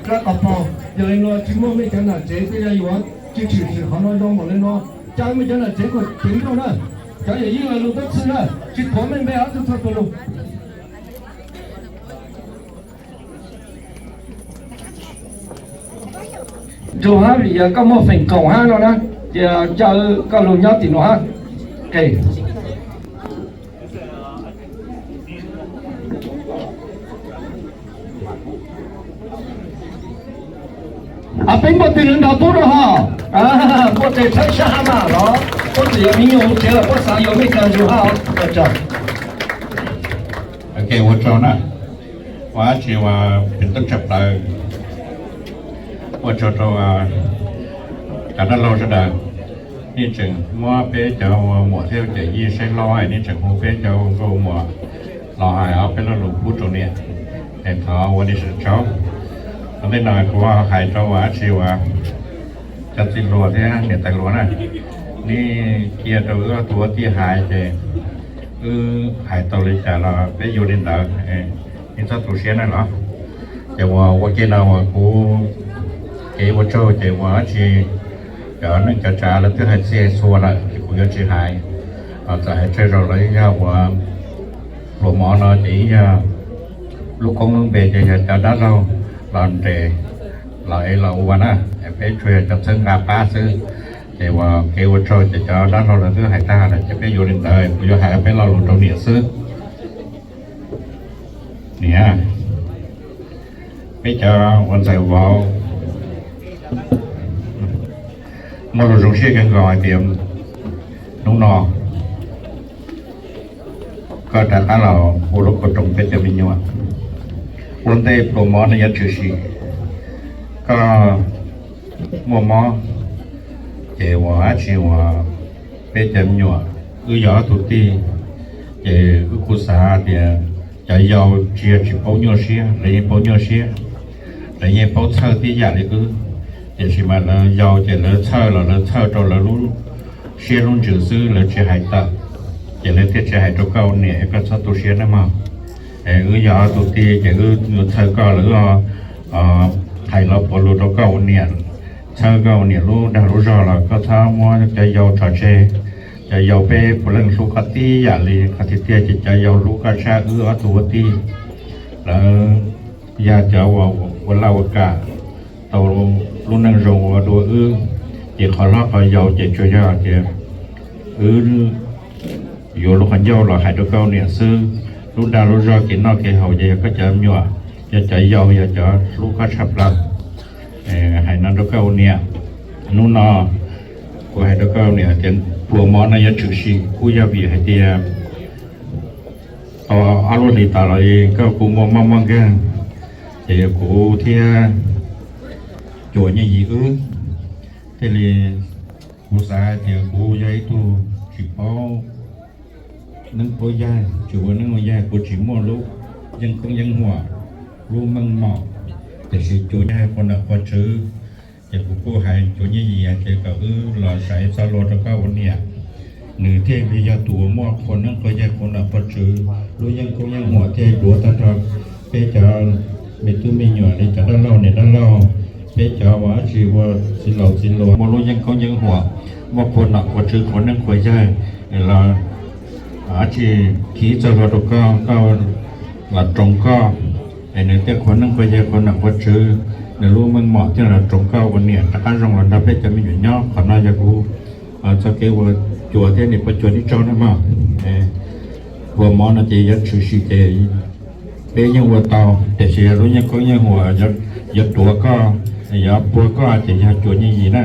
Rab qos pog, yog li no tsis muaj mej cov nam tsev tej yog yuav tsis tshwm sim qhov no zoo npaum li no, caw mej cov nam tsev kom ceev nrooj na. Cov yawm yij los lug tab txhij na, tsis thuam mej npe ob tug txhua tus lug. Ntsuag hab vim yog koj muaj feem koom hab no na, ces caw koj lug nyob tim nuav hab. Peb npuaj twg nrov pub rau hos, npuaj tes txhawb sab hab mas los puab txawm yuav me nyuam hu tsev los puab xav yuav mej tag ntug hab. Ok, ua tsaug na, ua dab tsi ua pem tub tshaj plaws, ua tsaug rau cov dab laug sawv daws, nej tseem muab peb cov ua muam thiab cov yij saib hlob, nej tseem hu peb cov ua nkauj muam los hais ob peb lo lus pub rau niam, es thov ua nej sawv daws tsaug. Ua ntej no kuv hais rau ua dab tsi ua cov txiv hluas thiab niam tais hluas na, nej cia rau wb ob tug ua tij hais ces wb hais tau li cas los peb yuav li ntawd, nej txhob tu siab na los. Ces ua ua ke no ua kuv kev ua tsaug ces ua dab tsi cov neej cov tsav lawv twb hais txhij txhua lawm ces kuv yuav tsis hais. Txawm hais tsawg zaus los yeej yog ua pluas mov no ces yeej yog lub koob lub npe ces yog cov dab laug los nres los es los ua na, peb tsuas yog cov txhawb nqa pab xwb. Ces ua kev ua tsaug ces cov dab laug lawv twb hais tag lawm ces peb yuav li ntawd, kuv yuav hais peb lo lus rau niam xwb. Niam, peb cov ua ntxhais vauv muaj lus zoo siab kawg nkaus hais tias hnub no koj rov qab los ua lub kua roos peb cov me nyuam. Ua ntej pluas mov no yuav tshwm sim, koj muaj mob, ces ua dab tsi ua peb cov me nyuam, wb yog ob tug tij, ces wb kuj xav tias cov yau tsis yog tsis paub nyuaj siab, lawv yeej paub nyuaj siab, lawv yeej paub txhawj tib yam li wb, tiam sis mas lawv yau ces lawv txhawj los lawv txhawj rau lawv lub siab lub ntsws xwb, lawv tsis hais tawm, ces lawv thiaj tsis hais rau koj ua niam, koj txhob tu siab nawb mog. Wb yog ob tug tij ces wb txhawj koj los wb hais los puav lus rau koj ua niam, txhawb koj ua niam lub dag lub zog los koj txhob muab cov yau tso tseg. Cov yau peb puav leej hlub koj tib yam li, qhov tiag tiag ces cov yau hlub koj tshaj wb ob tug ua tij. Lawv yog cov uas ua laj ua kam tau lub neej zoo ua dua wb, ces qhov hlob qhov yau ces tsuas yog tias wb yuav lub qhov ncauj los hais rau koj niam xwb. Lub dag lub zog kev noj kev haus ces yog koj cov me nyuam, yog cov yau yog cov hlub koj tshaj plaws. Hais no rau koj ua niam, hnub no kuv hais rau koj ua niam tias pluas mov no yuav tshwm sim kuj yog vim hais tias tau ob lub hlis tas los koj kuj muaj mob muaj nkeeg, ces yog kuv thiab Cuas Nyiaj Yim wb thiaj li, kuv xav hais tias kuv yog ib tug tsis paub neeb paub yaig, tsis ua neeb ua yaig, kuv tsis muaj lub yeeb koob yeeb huam, lub meej mom, tiam sis Cuas Nyiaj Yim qhua nom qhua tswv, ces kuv kuj hais Cuas Nyiaj Yim hais tias kom wb los zais txoj hlua rau koj ua niam. Nws thiaj li yog tus uas muaj qhua neeb qhua yaig qhua nom qhua tswv, lub yeeb koob yeeb huam thiaj duav tag nrho peb cov me tub me nyuam li cov dab laug niam dab laug, peb cov uas dab tsi ua txiv laus txiv hluas muaj lub yeeb koob yeeb huam, muaj qhua nom qhua tswv qhua neeb qhua yaig los dab tsi khi txoj hlua rau koj, koj los roos koj, es nws tej qhua neeb qhua yaig qhua nom qhua tswv, nws lub meej mom thiaj los roos koj ua niam rov qab zoo los nrog peb cov me nyuam nyob. Qhov no yog kuv txoj kev ua Cuas thiab niam Pov Cuas ib tsaug na mog. Pluas mov no ces yuav tshwm sim ces peb yeej ua tau, tiam sis lub yeeb koob yeeb huam yuav duav koj, yuav puag koj ces yog Cuas Nyiaj Yim na.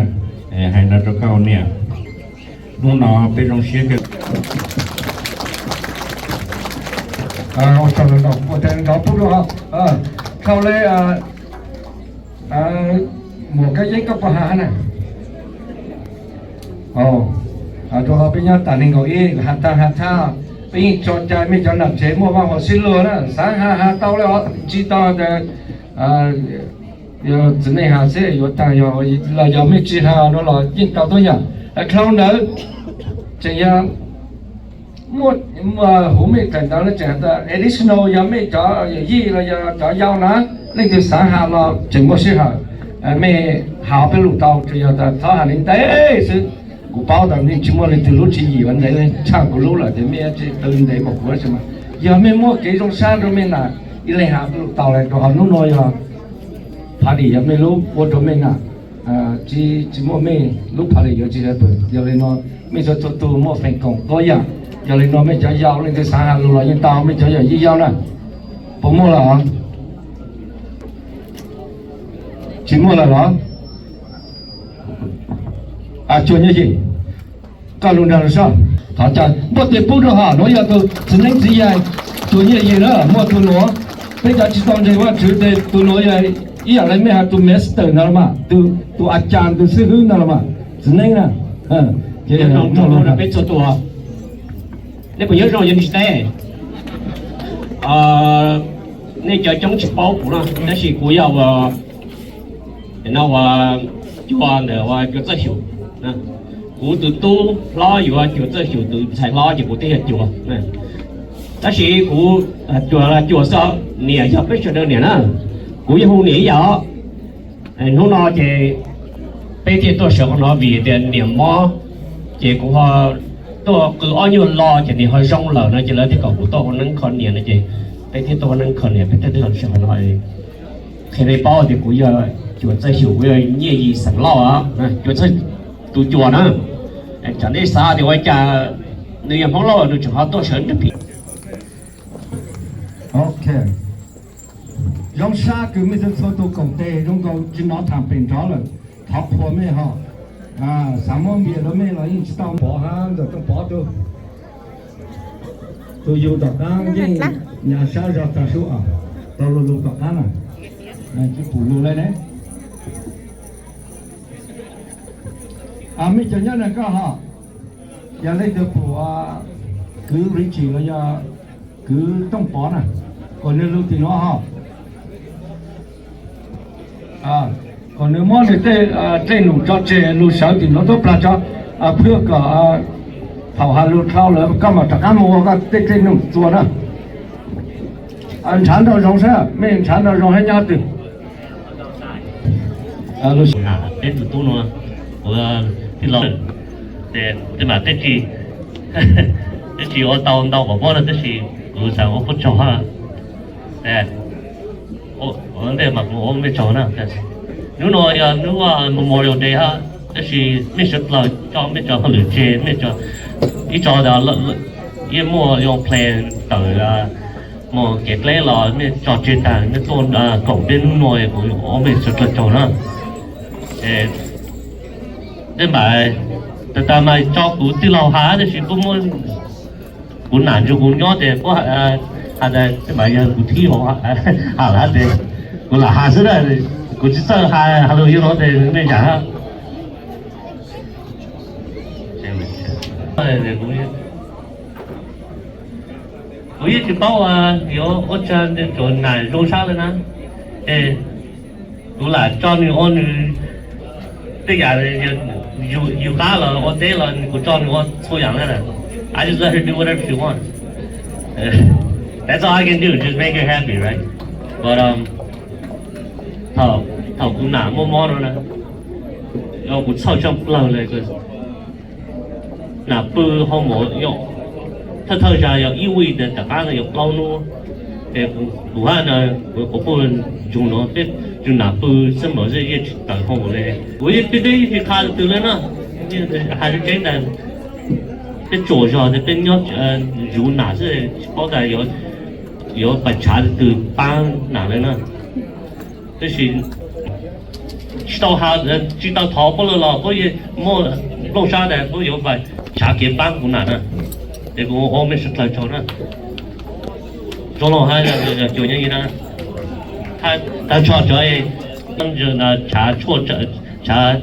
Hais no rau koj ua niam. Hnub no peb zoo siab kawg. Ua tsaug ntau, ua tsaug ntau pub rau, dhau li muam Kab Yeeb koj puas has na? Rau qhov peb nyob tas neeg nkaus ib has tag has thab, peb yeej tso cai mej cov nam tsev muaj vaj huam sib luag na, xav has has tau li os, tsis tau tas yog txiv neej has xwb yuav tag, yog los yog mej tsis has no los yeej tau tuab yam. Dhau ntawd tseem yog muaj huv mej tawm ntawd tseem additional yog mej cov yawm yij los yog cov yau na, Leej twg xav has los tseem muaj sij hawm, mej has peb lug tau, tsuas yog tas txhob has li ntev xwb. Kuv paub tas nej tsis muaj leej twg lub tswv yim ua ntev tshaj kuv lub lawm ces mej tsis qw ntev npaum kuv tab sis mas yog mej muaj kev zoo sab rau mej nam, ib leeg has peb lug tau lawm, rau qhov hnub no yog party yog mej lub ua rau mej nam, tsis, tsis muaj mej lub party yuav tsis sawv pwg. Yog li no mej txhua txhua tug muaj feem koom tuab yam, yog li no mej cov yau leej twg xav has lug los yeej tau, mej cov yau yeej yau na. Puas muaj lawm? Tsis muaj lawm los? Cuag Nyiaj Yim, koj lug nrag lug sab. Thov caw npuaj tes pub rau hom nuav yog tus txiv neeb txiv yaig Cuag Nyiaj Yim na, muaj tug nuav. Peb cov tsis tau ntseeg Vaajtswv tes tug nuav yog ib yaam le mej has tus master ntag los mas, tus a cas tus xib hwb ntag los mas, txiv neeb na. Peb txhua tus, nej puas nyob zoo yog nej tsis teb? Nej cov coob tsis paub kuv na, tab sis kuv yog ua, no ua Cuag ntawm ua Cuag Txawj Xyum. Kuv tus tub hlob yuav Cuag Txawj Xyum tus ntxhais hlob ces kuv twb yog Cuag. Tab sis kuv Cuag, Cuag xwb, niam yog peb sawv daws niam na. Kuv yeej hu niam ib yam os. Hnub no ces peb thiaj tuaj sawv qhov no vim tias niam mob, ces kuv ho tuaj qw ob nyuag lo ces niam ho zoo lawm no ces lawv thiaj kom kuv tuaj ua neeb kho niam no ces peb thiaj tuaj ua neeb kho niam, peb thiaj tuaj sawv qhov no. Qhia nej paub tias kuv yog Cuag Txawj Xyum, kuv yog Nyiaj Yim xeem Lauj, Cuag Txawj tus Cuag na. Tsam nej xav tias ua cas nws yog Hmoob Lauj nws tseem ho tuaj sawv nrab phim. Ok, zoo sab kws mej txhua txhua tus koom tes zoo nkaus tsis hnov thaam pem nrov lawm, thov qhuas mej hos. Xav muab npias rau mej los yeej tsis tau. Pov hab Ntxawm Tooj Pov tug, tug yug tom qaab yeej nyaav sab zog tag sub, tau lug lug tom qaab na, tsis pum lug le ne. Mej cov nyob na koj hos, yog leej twg pum kwv Richie los yog kwv Tooj Pov na, kom nws lug tim nuav hos, kom nws muab nws tej dlej num tso tseg lug sawv tim nuav tuab plag tso, phwj kom thaum has lug dlhau lawm koj mam rov qaab moog ua koj tej dlej num txua na. Nrhav nrau zoo sab, mej nrhav nrau zoo hab nyob twg? Peb tug tub nuav, kuv tij laug, tej mam teb tsis, teb tsis ua tau ntau kom muab na, tab sis kuv xav ua pub tsaug hab. Ua ntej mas kuv ua mej tsaug na. Hnub no yog hnub Memorial Day hab, tab sis mej sawv dlawg coj mej cov hauj lwm tseg, mej ib tso yeej muaj yoo plan tawm moog kev dleb los mej tso tseg tag, mej tuaj koom peb hnub no, kuv ua mej sawv dlawg tsaug na. Tej mam, tag tag mas tso kuv tij laug has, tab sis kuv muab kuv nam nrug kuv nyob ces kuv has tas tej mam yog kuv thib has lawm ces kuv lam has xwb na, kuv tsis txawj has lug yug no ces mej yam hab. Kuv yeej tsis paub yuav ua cas rau nam zoo sab le na. Kuv lam tso nws ua nws tej yam, yug qab los ua teb los kuv tso nws ua txhua yam na. I just let her do whatever she wants. That's all I can do, just make her happy, right? But thaum kuv nam muaj mob no na, yog kuv txhawj tshaj plawg le. Nam pw hoo mom, thawj thawj zaug yog ib week, tom qab no yog plaub hnub. Es kuv hab no, kuv puj ntsug no peb tsuas nam pw xwb mas yeej tsis tawm hoo le. Kuv yeej tsis qha twg le na, has tseeb tas peb tsuas zog tias peb nyob zuv nam xwb, tsis paub tas yuav pab tshav twg paab nam le na. Tab sis tsis tau has, tsis tau thov puab lawm los puab yeej muaj nplooj sab tas puab yuav tshav kev paab kuv nam na. Es kuv ua mej sawv dlawg tsaug na. Tsaug lawm hab, Cuag Nyiaj Yim na, tag nrho cov tshav tshuaj, tshav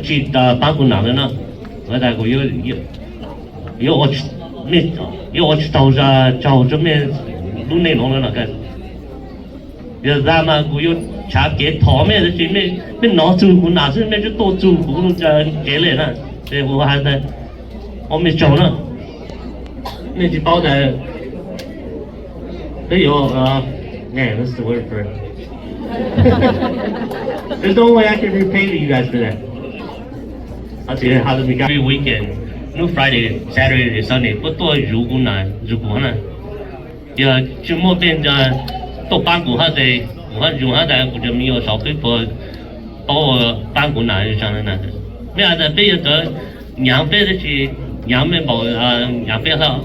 tsi paab kuv nam le na. Has tas kuv yuav ua tsis tau, tsaug rua mej lub neej nuav le na. Yog tas mas kuv yuav tshav kev thov mej, tab sis mej nov txug kuv nam xwb, mej tsuas tuaj txug kuv lub tsev le na. Es kuv has tas ua mej tsaug na. Mej tsis paub tas peb yuav, what's the word for it? There's no way I can repay you guys for that. Every weekend, hnub Friday, Saturday, Sunday, puab tuaj zuv kuv nas, zuv kuv na. Yog tsis muaj peb tuaj paab kuv hab tes, kuv hab zoo hab tas kuv cov me nyuam saum qwb puas paub ua paab kuv nam zoo tsaag na. Mej has tas peb yuav tawv, nyaav peb tab sis nyaav mej npaum, nyaav peb hab.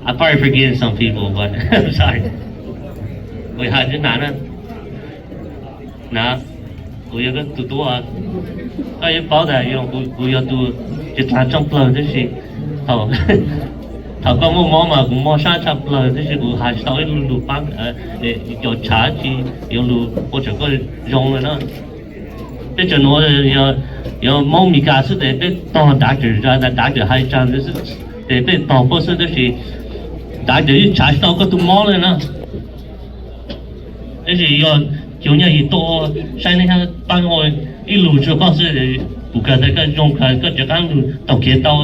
I probably forgetting some people, but I'm sorry. Kuv has tib nas na. Nav, kuv yog koj tus tub, koj yeej paub tas kuv yog tus tsis taag tshaj plawg tab sis thaum koj muaj mob mas kuv mob sab tshaj plawg tab sis kuv has tsis tau ib lug paab, cov tshav tsis yuav lug ua tseem koj zoo le na. Peb tseem nuav yog Moob Mes Kas xwb tes peb tog dav tseem zag, dav tseem hais tsaag xwb tes peb tog puab xwb tab sis dav tseem yeej tshav tsis tau koj tus mob le na. Tab sis yog cov nyaj yim tuaj saib neb hab paab ua ib lug tsua koj xwb, kuv kawm tas koj zoo kawg koj tsis qaab lug taug kev tau,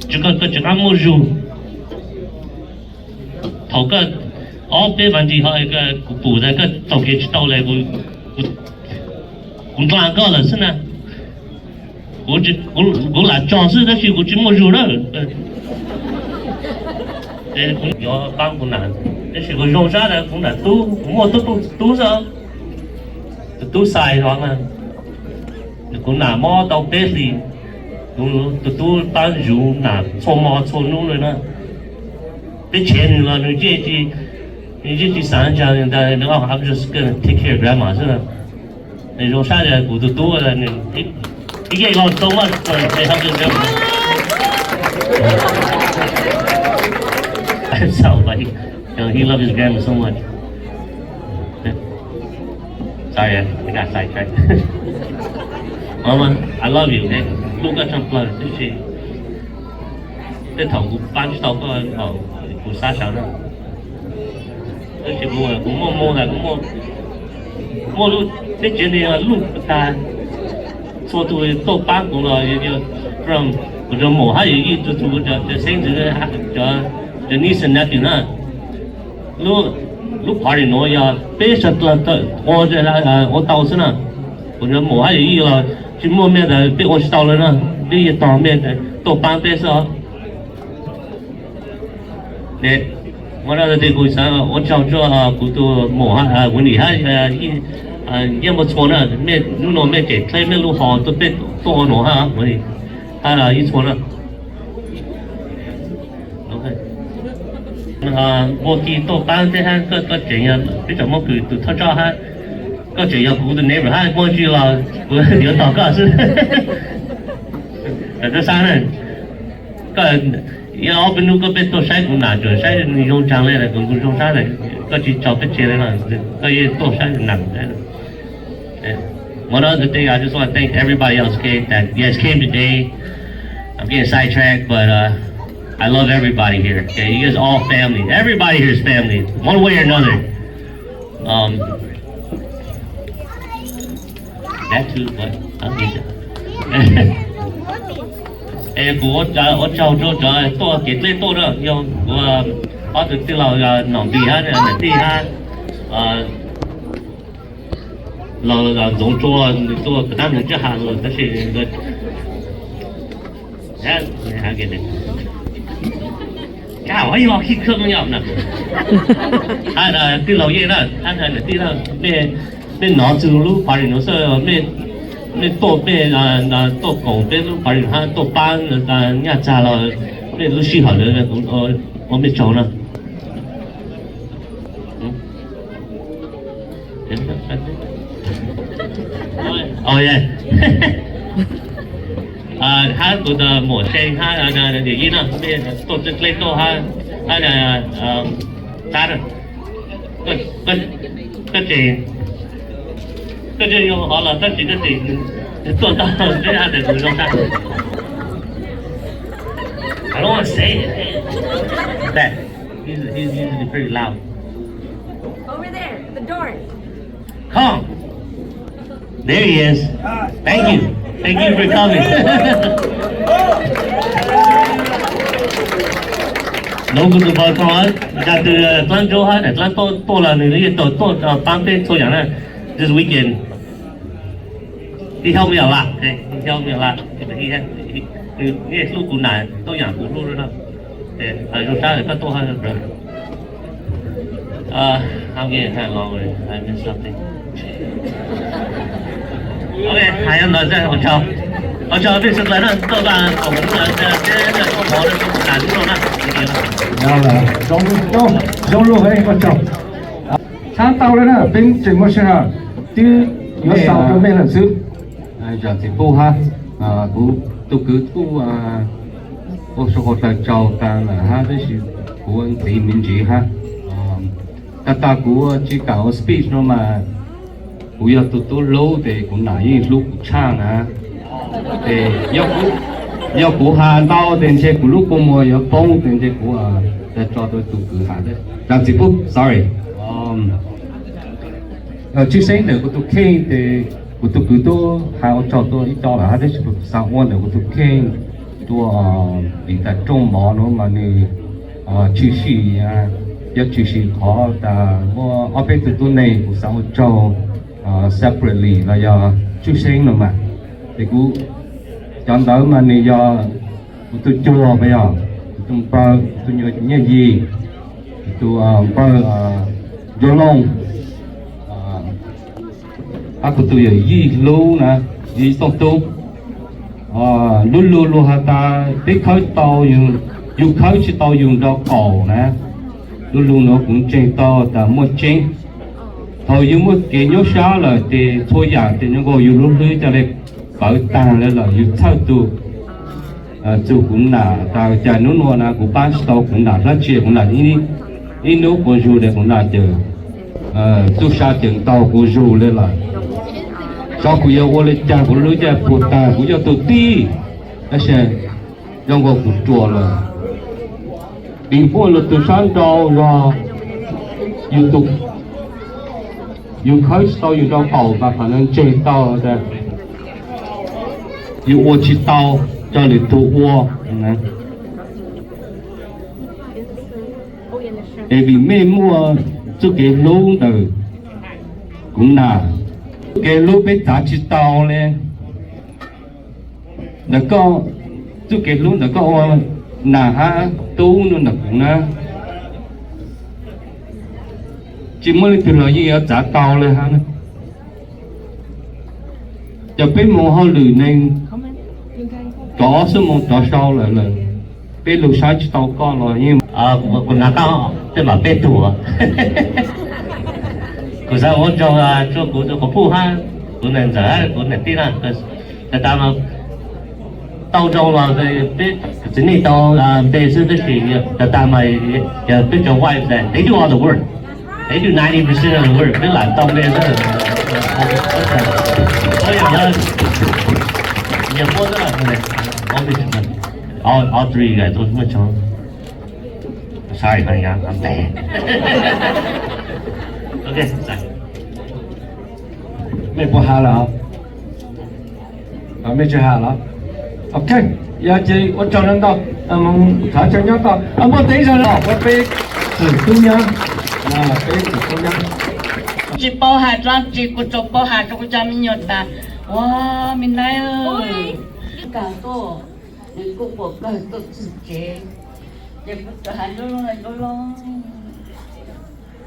koj tsis qaab muaj zug. Thaum koj ob peb vas ntsis ho kuv pum tas koj taug kev tsis tau le, kuv nqla koj lawm xwb na. Kuv lam tso xwb tab sis kuv tsis muaj zug na. Kuv yuav paab kuv nam, tab sis kuv zoo sab tas kuv nam tub, kuv muaj tub tub xwb. Tus tub Xais no mas kuv nam mob tau peb hlis, kuv tus tub paab zuv nam txhua mo txhua nub le na. Peb tshev nwg los nwg yeej tsis xaav tsaag, I'm just gonna take care of grandma xwb. Nws zoo sab tas kuv tus tub, he gave us so much for helping him. He loved his grandma so much. Sorry, I got sidetracked. Mama, I love you, okay? Hlub koj tshaj plaws tab sis tej thaum kuv paab tsis tau koj, kuv xav sawv na. Tab sis kuv muaj moog tas kuv muaj lub teb tsev ntawd luj tag, txhua tug tuaj paab kuv los, from kuv cov maum hab yawm yij, txhua tug cov xeeb ntxwv, cov niece and nephew na. Lub party nuav yog peb sawv dlawg ua tau xwb na. Kuv cov maum hab yawm yij los tsis muaj mej tas peb ua tsis tau le na, peb yeej tog mej tuaj paab peb xwb os. Ua no tas kuv xaav ua tsaug rua kuv tus maum Ua Lim hab Yeej Muaj Txhua na, hnub no mej tseem dleb mej lub hos tuaj peb tuaj ua no hab, hab Yeej Txhua na. Npua Kis tuaj paab teb hab koj tseem yog peb tsoom Moob Kws tus thawj tsoj hab, koj tseem yog kuv tus neighbor hab, muaj dab tsi los kuv yuav tos koj xwb. Koj xav na, koj, yog ob peb hnub koj peb tuaj saib kuv nam tsuas saib nwg zoo tsaag le, kuv zoo sab tas koj tsis tso peb tseg le no, koj yeej tuaj saib nam. One other thing, I just want to thank everybody else, okay, that you guys came today. I'm getting sidetracked, but uh, I love everybody here. Okay, you guys are all family. Everybody here is family, one way or another. Um, that too, but I'll get it. Es kuv ua tsaug rau cov tuaj kev dleb tuaj na, yog kuv ob tug tij laug Nom Npis hab Nam Tij hab los Ntxoov Tsua, nws tuaj kov tab nws tsis has lus tab sis hab tij laug Yeej na, hab tij laug Yeej na, mej nov txug lub party nuav xwb, mej tuaj, mej tuaj koom peb lub party hab tuaj paab nyaj txag los mej lub sij hawm ntawd ua mej tsaug na. Hab kuv tus muam See hab Yim Yij no, mej tuaj dleb tuaj hab, hab Tab, koj tseem, koj tseem yuav hov los tab sis koj tseem tuaj tau neb hab tas kuv zoo sab. I don't want to say it. That, he's, he's usually pretty loud. Over there, at the door. Come. There he is. Thank you. Thank you for coming. Lov kuv tus npawg tau, cas tus dlaab ntsuab hab dlaab tuaj tuaj los nws yeej tau tuaj paab peb txhua yaam na. This weekend he helped me a lot, he helped me a lot. Nws yeej hlub kuv nam tuaj yaam kuv hlub na. Zoo sab koj tuaj hab. Zoo luag, ua tsaug. Txhab tau lawm na, peb tseem muaj sij hawm, twb yuav xaus rua mej lawm xwb. Zaam txiv pub hab, kuv tus kwv kuj ua sab qhov taw tsaug tas lawm hab, tab sis kuv ntxiv me ntsis hab. Tag tas kuv tsis kam ua speech no mas kuv yog tus tub hlub tes kuv nam yeej hlub kuv tshaj na. Ces yog kuv has ntau tes ntshe kuv lub kua muag yuav poob tes ntshe kuv tso rua tus kwv has. Zaam txiv pub, sorry. Tshwj xeeb ntawm kuv tus kheej tes kuv tus kwv tub has ua tsaug tuaj ib co lawm hab, tab sis kuv xaav ua ntawm kuv tus kheej tuaj, vim tas rooj mov nuav mas nws tshwm sim, yog tshwm sim qhov tas muaj ob peb tug tuab neeg, kuv xaav ua tsaug separately los yog tshwj xeeb no mas. Ces kuv, cov ntawd mas nws yog kuv tus cuag mas yog kuv tus npawg, kuv tus nyuam Nyiaj Yis, kuv tus npawg Ncuab Looj, hab kuv tus yawm yij hlub na, Yij Tooj Tub. Lub lug luag has tas peb khawb tau, yug khawb tsis tau yug nrau qaum na. Lub lug nuav kuv ntseeg tau tas muaj tseeb. Thaum yug muaj kev nyuaj sab lawm ces txhua yam tes zoo nkaus yug lub hlwb ca le pawv taag le lawm, yug txhawj tug txug kuv nam tas cas nub nua na kuv paab tsis tau kuv nam dlaab tsi, kuv nam ib nub quas zug le kuv nam cawm txuj sa cawm ntaug quas zug le lawm. Xyov kuv yuav ua le caag, kuv lub caij puag taag, kuv yog tug tij, tab sis zoo nkaus kuv ruam lawm. Vim muaj lwm tug sab nrau zog, yug tug, yug khawb tsis tau yug nrau qaum mas qhov nuav ntseeg tau tas yug ua tsis tau, coj lwm tug ua. Es vim mej muaj txuj kev hlub ntawm kuv nam, txuj kev hlub peb txav tsis tau le. Ntawm koj, txuj kev hlub ntawm koj ua nam hab tub no ntawm kuv na, tsis muaj leej twg los yeej yuav txav tau le hab. Cov peb moog hauj lwm neeg, rov ob xuab moos rov sau lawm lawm, peb lug saib tsis tau koj los yeej. Kuv hnav koj tej mam peb tug. Kuv xaav ua tsaug rua kuv tus quas puj hab kuv niam ntxawm hab kuv niam tij na. Tag tas mas tau zoo los peb txiv neej tau npe xwb, tab sis tag tas mas yog peb cov wife, they do all the work, they do ninety percent of the work, peb lam tau npe xwb. All three you guys, muaj tsaug. Sorry, I'm bad. Ok, mej puas has lawm? Mej tsis has los? Ok, yog ces ua tsaug ntau, thov tsaug nyob tau, muaj teeb zoo no peb txwm tub nyab, peb txwm tub nyab. Tsis paub has dlaab tsi, kuv tsuas paub has rua kuv cov me nyuam tas, ua, me nab, kag tuaj, nws kuj puas kawg tuaj txug tsev, ces kuv tsuas has Ncuab Looj, Ncuab Looj,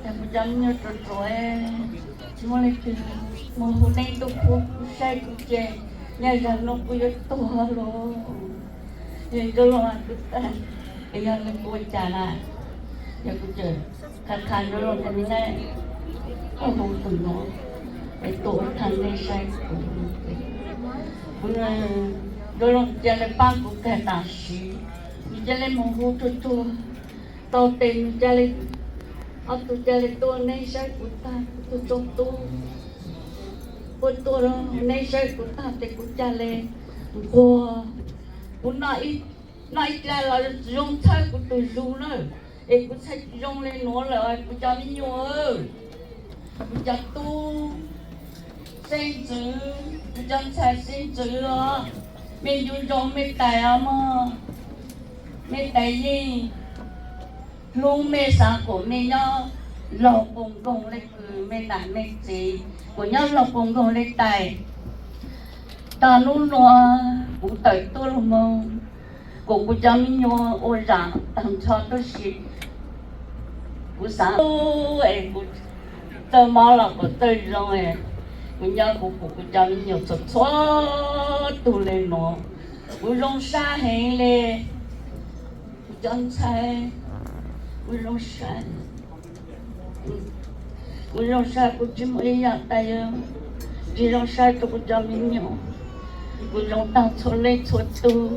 yog kuv cov me nyuam ruam ruam, tsis muaj leej twg moog hu neej tuaj pub kuv saib kuv ces nyaj zag nuav kuv yuav tuag lawm. Yog Ncuab Looj kuv tag, es yog le kuv ua cas na, yog kuv tseem qha qha Ncuab Looj tas me nab, koj hu tus nuav es tuaj ua thaaj neej saib kuv. Kuv, Ncuab Looj ca le paab kuv kag tam sim, nws ca le moog hu tsuag tsuag, tau tes nws ca le, ob tug ca le tuaj neej saib kuv tag, kuv tug tsob tub, puab tuaj neej saib kuv tag tes kuv ca le nquag, kuv noj ib dlaa los tsis zoo txhawb kuv tug zug na, es kuv txhaj tsis zoo le nuav lawm kuv cov me nyuam, kuv cov tub xeeb ntxwv, kuv cov ntxhais xeeb ntxwv os, mej ncu ntsoov mej tais os mog, mej tais yeej Hlub mej, xaav kuas mej nyob laug puag nkoog le kws, mej nam mej txiv, kuas nyob laug puag nkoog le tais. Tog nub nua kuv tawm tuaj lug moog, kuas kuv cov me nyuam ua zaam taag nrho tuab si. Kuv xaav es kuv txawj mob los kuas txawj zoo, kuv nyob kuv pum kuv cov me nyuam txhua txhua tug le nuav, kuv zoo sab heev le. Kuv cov ntxhais, kuv zoo sab, kuv zoo sab, kuv tsi muaj ib yaam tag, tsi zoo sab rua kuv cov me nyuam. Kuv zoo taag txhua leej txhua tug.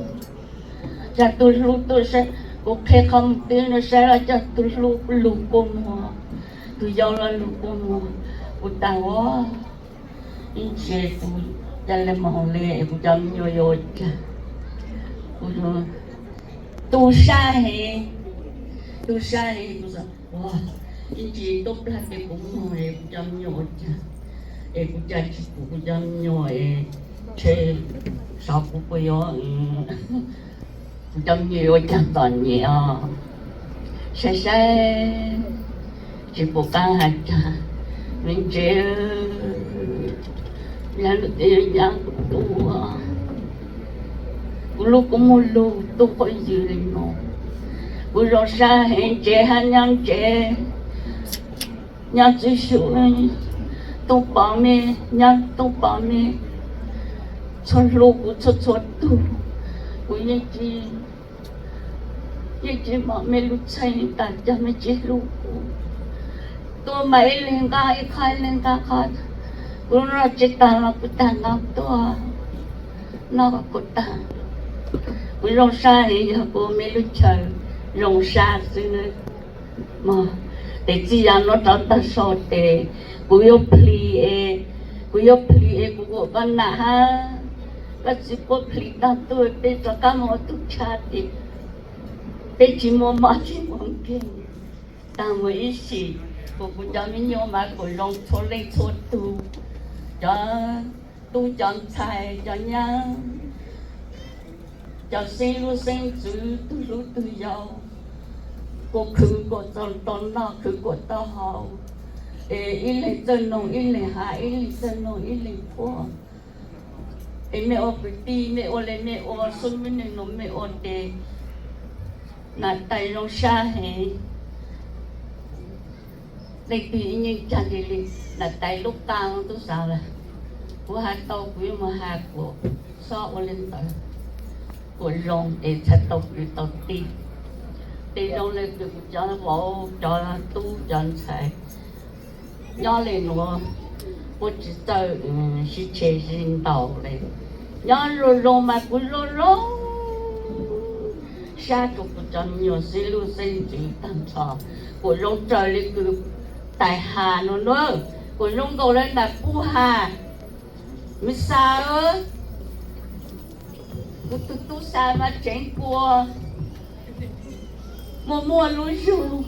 Cog tug hlub tuaj saib, kuv qhia qhov muag twb nua saib los cog tug hlub lug kua muag, tug yau los lug kua muag, kuv taag ua ib ntsis kuv ca le moog le kuv cov me nyuam yuav ua caag. Kuv tu sab heev, tu sab heev, kuv ua ib ntsis tuab plag tes kuv moog es kuv cov me nyuam ua caag, es kuv ca tsi pum kuv cov me nyuam es ntshe xyov kuv puas yuav, kuv cov me nyuam yuav ua caag txom nyem os. Saib saib tsi pum qaab has caag, me ntsis yog lub tes yog nyab kuv tu, kuv lub kua muag lug tu quas ywg le nuav. Kuv zoo sab heev, ntsev hab nyab ntsev, nyab txwj xyum, tub pov me, nyab tub pov me, txhua hlub kuv txhua txhua tug. Kuv yeej tsi, yeej tsi mom mej lub txheej tas cog mej tsi hlub kuv. Tuaj mas ib leeg nqaj ib qho, ib leeg nqaj qho. Kuv noj tsi taag los kuv taag nqaj tuaj noj kuv taag. Kuv zoo sab heev, yog kuv mej lub chaw zoo sab xwb nawb. Mog, tes txij yaam nuav rov taag sau tes kuv yuav plhis es, kuv yuav plhis es kuv kuas koj nam hab koj txiv puab plhis taag tuaj peb rov qab moog ua tug tshab tes peb tsi muaj mob tsi muaj nkeeg taag mus ib sim. Kuas kuv cov me nyuam mas kuas zoo txhua leej txhua tug, cov tub cov ntxhais cov nyab, cov xeeb lub xeeb ntxwv tug hlub tug yau, kuas khwv kuas tau noj khwv kuas tau haus, es ib leeg txawj noog ib leeg has, ib leeg txawj noog ib leeg quaj. Es mej ua kwv tij mej ua le mej ua, xub mej neeg nuav mej ua tes nam tais zoo sab heev. Leej twg ib nyuag caag li, nam tais lub qaa tub xaav lawm. Kuv has tau kuv yuav mus has kuas xob ua le ntawd, kuas zoo es txhaj tau kwv tau tij. Tes zoo le kws kuv cov vauv cov tub cov ntxhais nyob le nuav, puab tsi txawj sib tshe sib ntaus le. Nyob zoo zoo mas kuv zoo zoo sab rua kuv cov me nyuam xeeb lub xeeb ntxwv taag nrho. Kuas zoo raws le kws tais has nuav nuav, kuas zoo nkaus le nam puj has. Me xas, kuv tug tub xas mas tseev kuas muaj muaj lub zug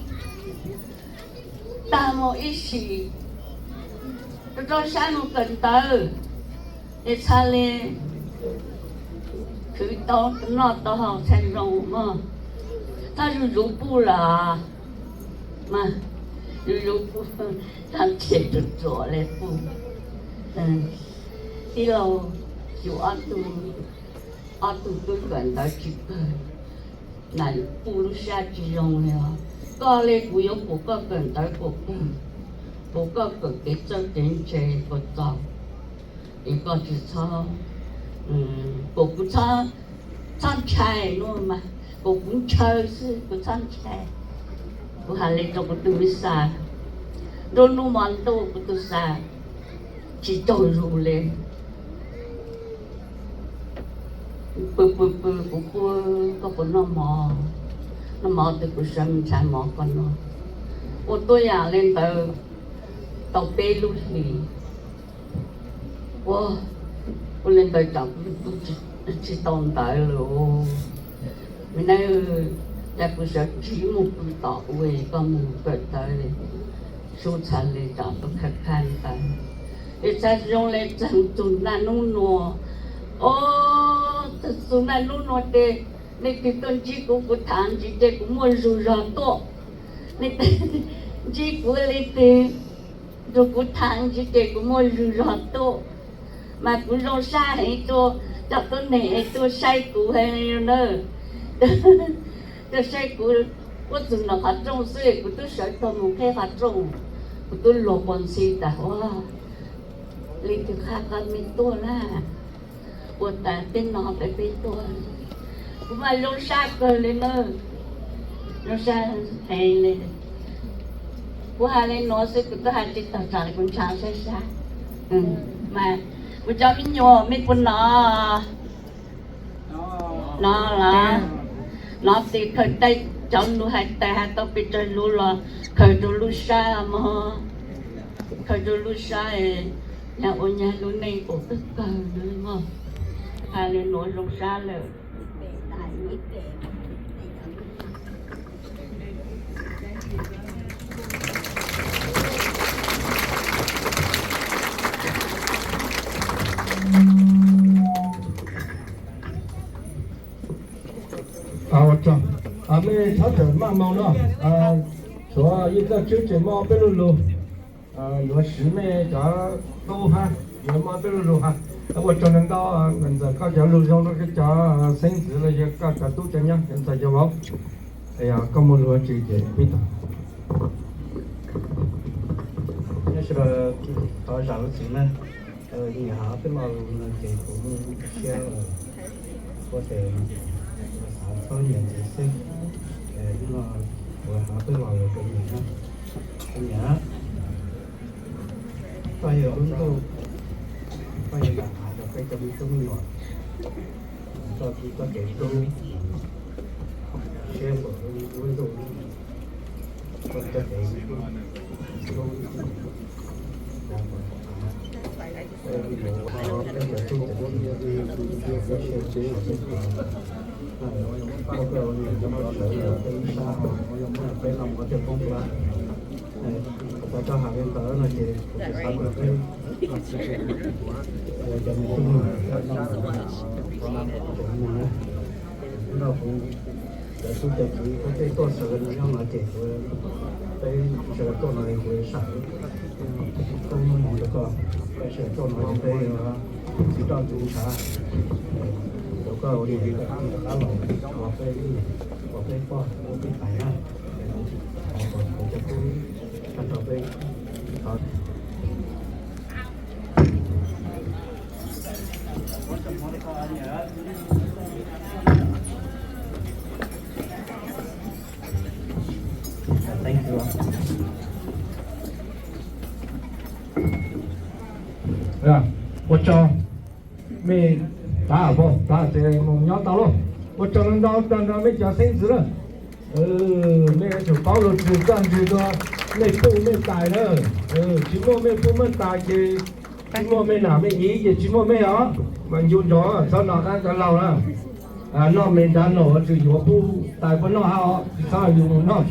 taag mus ib sim, rau rau sab mus kawm ntawv, es txha le khwv tau noj tau haus txhaj zoo mog. Txhob zuj zus puj lawm, zuj zus puj, txhob ntxhias tsuam tsuam le puj. Tij laug, yus ob tug, ob tug tub kawm ntawv tsis kawg, nam puj lub sab tsis zoo li os. Koj le kuv yuav pum koj kawm ntawv puas kawg, pum koj kawm kev txawj kev ntse puas txaus, es koj tsis txhob, pum kuv txhob ntshai nuav mas, pum kuv ntshaw xwb kuv txhob ntshai. Kuv has le rau kuv tug me xas, nruab nub mo ntuj kuv tug xas tsis tsaug zug le. Pw pw pw kuv puab, koj puas noj mov? Noj mov twg kuv sawv mus nrhav mov koj noj. Ua tuab yam le ntawd tau peb lub hlis. Ua, ua le ntawd tsam kuv tsis tau ntawv lawm. Me neeg, cas kuv sawv tsis mus pw tom ua koj mus kawm ntawv, sub txha le tsam kuv khaj khaj ntawv. Es txhaj zoo le txog txug naj nub nua. Os, txog txug naj nub nua tes, leej twg tuaj ntsib kuv, kuv tham ntsis ces kuv muaj zug zog tuaj. Ntsib kuv li twg, rau kuv tham ntsis ces kuv muaj zog zog tuaj, mas kuv zoo sab heev rau cov tuab neeg tuaj saib kuv heev li na. Tuaj saib kuv, kuv txog nram qhov rooj xwb kuv twb sawv tau mus qhib qhov rooj, kuv twb luag pov ntxhi tas ua li twg qha qhov me tuaj na, ua tas peb no peb peb tuaj. Kuv mas zoo sab kawg li na, zoo sab heev li. Kuv hais li nuav xwb kuv twb hais tsis tag tsam kuv ntshav sab sab. Mas kuv cov me nyuam mej puas nov? Nov los? Nov tes khaws taij cov lus hais tas has tau pes tsawg lus los khaws rau lub sab mog, khaws rau lub sab, nyag ua nyag lub neej pum kawg kawg mog. Hais li nuav zoo sab lawm. Ua tsaug, mej txhob tawm maj moo no, tshuav yawg Txawj Tswb tseem muaj peb lo lus yuav siv mej cov tub hab, yuav muaj peb lo lus hab. Ua tsaug ntau ntau, ntxawm koj cov lus zoo rau koj cov xeeb ntxwv los yog koj cov tub cov nyab, ntxawm cov vauv, koj muaj lus tsi ces pib tau. Nyob sawv daws, thov zam lub txim na, nyiam hab peb lo lus no ces kuv siab ua tes xav txhob nyiam ntxiv xwb. Hnub no kuv hab peb lo lus rau nyiam na, nyiam. Koj yog lub ntuj, koj yog daim av rau peb cov me tub me nyuam, txoj kev hlub, siab npaum lub ntuj, koj txoj kev hlub, peb cov tub cov nyab, peb cov tub cov nyab, koj ua niam cov sawv peb ib sab, peb no ua tej poob plab. Kuv xav koj hais li ntawd no ces kuv xav kom peb cov me tub me nyuam no, kuv cov tub cov kiv koj tej tuaj sawv no nyob no ces kuv, peb sawv daws tuaj no kuv sam koj muaj hmoov rau koj, peb sawv daws tuaj no ces peb tsis roj tsis ntshav, rau koj ua niam rov qab los ua peb, ua peb poj ua peb tais na. Kuv cov tub, tag nrho peb Ua tsaug, mej, tas, tas ces mus nyob tau lauj. Ua tsaug ntau ntau rau mej cov xeeb ntxwv na. Mej yuav tsum paub lug txug txoj ntseeg rua mej puj mej tais na. Tsis muaj mej puj mej tais ces tsis muaj mej nam mej iv ces tsis muaj mej os. Mas ncu ntsoov txhob noj qab cov laug na. Noj me nrad laug yuav tsum yuav puj tais puab noj hab os, tsis txhob yus mus noj.